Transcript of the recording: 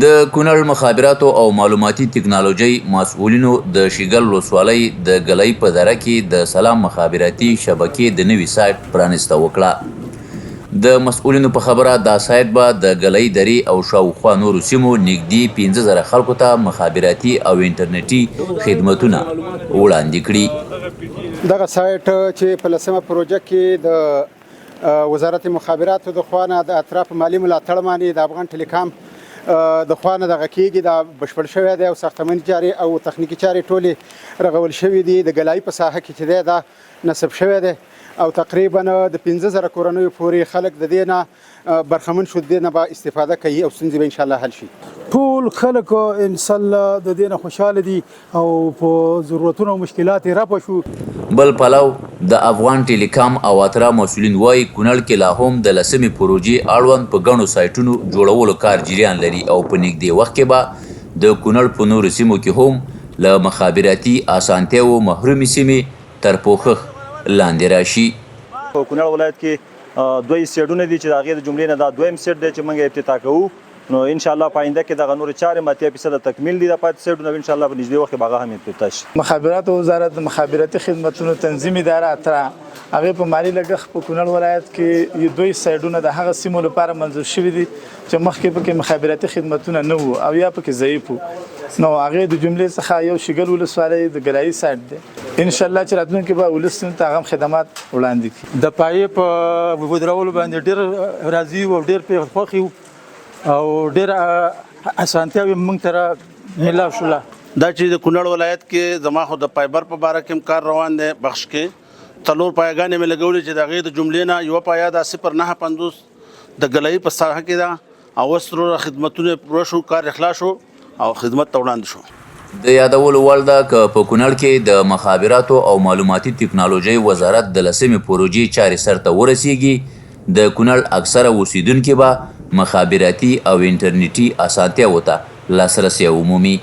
د کونړ مخابراتو او معلوماتي تکنالوژۍ مسؤلینو د شیګل ولسوالۍ د ګلۍ په دره کې د سلام مخابراتي شبکې د نوي سایټ پرانیسته وکړه. د مسؤلینو په خبره دا سایټ به د ګلۍ درې او شاوخوا نورو سیمو نږدې 5000 خلکو ته مخابراتي او انټرنیټي خدمتونه وړاندې کړي. دغه سایټ چې په لسمه پروژه کې د وزارت مخابراتو د خوا نه د اترا په مالي ملاتړ باندې د افغان ټلیکام د خوا نه دغه کېږي، دا بشپړ شوی دی او ساختماني چارې او تخنیکي چارې ټولې رغول شوې دي. د ګلایي په ساحه کې چې دی دا نصب شوی دی او تقریبا د 5000 کورنیو پورې خلک د دې نه برخمن شو، د دې نه به استفاده کوي او ستونزې به انشاءالله حل شي. ټول خلک انشاءالله د دې نه خوشحاله دي او په ضرورتونو او مشکلات یې رفع شو. بل پلو د افغان ټیلیکام او اترا مسؤلین وايي، کونړ کې لا هم د لسمې پروژې اړوند په ګڼو سایټونو جوړولو کار جریان لري او په نږدې وخت کې به د کونړ په نورو سیمو کې هم له مخابراتي اسانتیاوو محرومې سیمې تر پوښښ لاندې راشي. په کونړ ولایت کې دوه سیټونه دي چې د هغې د جملې نه دا دویم سیټ دی چې موږ یې افتتاح کوو، نو ان شاء الله په آینده کې دغه نورې چارې هم 80% تکمیل دي، دا پاتې سیټونه ان شاء الله په نږدې وخت کې به هغه هم افتتاح شي. مخابراتو وزارت د مخابراتي خدمتونو تنظیم اداره اترا هغې په مالي لګښت په کونړ ولایت کې دوه سایډونه د هغه سیمو لپاره منظور شوي دي چې مخکې پکې مخابراتي خدمتونه نه وو او یا پکې ضعیف وو، نو هغې د جملې څخه یو شیګل ولسوالۍ د ګلایي سایډ دی. ان شاء الله چې راتلونکي به ولس سیمو ته هغه هم خدمات وړاندې کړي. د پایې په ودرولو باندې ډېر راضي یو او ډېر پرې خوښ یو او ډېر اسانتیاوې موږ ته را ملاو شوله. دا چې د کونړ ولایت کې زما خو د پایبر په باره کې هم کار روان دی، بخش کې 4 پایګانې مې لګولې چې د هغې د جملې نه یوه پایه دا 0.59 د ګلایي په ساحه کې ده او اوس وروره خدمتونه یې پوره شو، کار یې خلاص شو او خدمت ته وړاندې شو. د یادولو وړ ده که په کونړ کې د مخابراتو او معلوماتي تکنالوژۍ وزارت د لسمې پروژې چارې سرته ورسیږي، د کونړ اکثره اوسیدونکي به مخابراتي او انټرنیټي اسانتیاوو ته لاسرسی ومومي.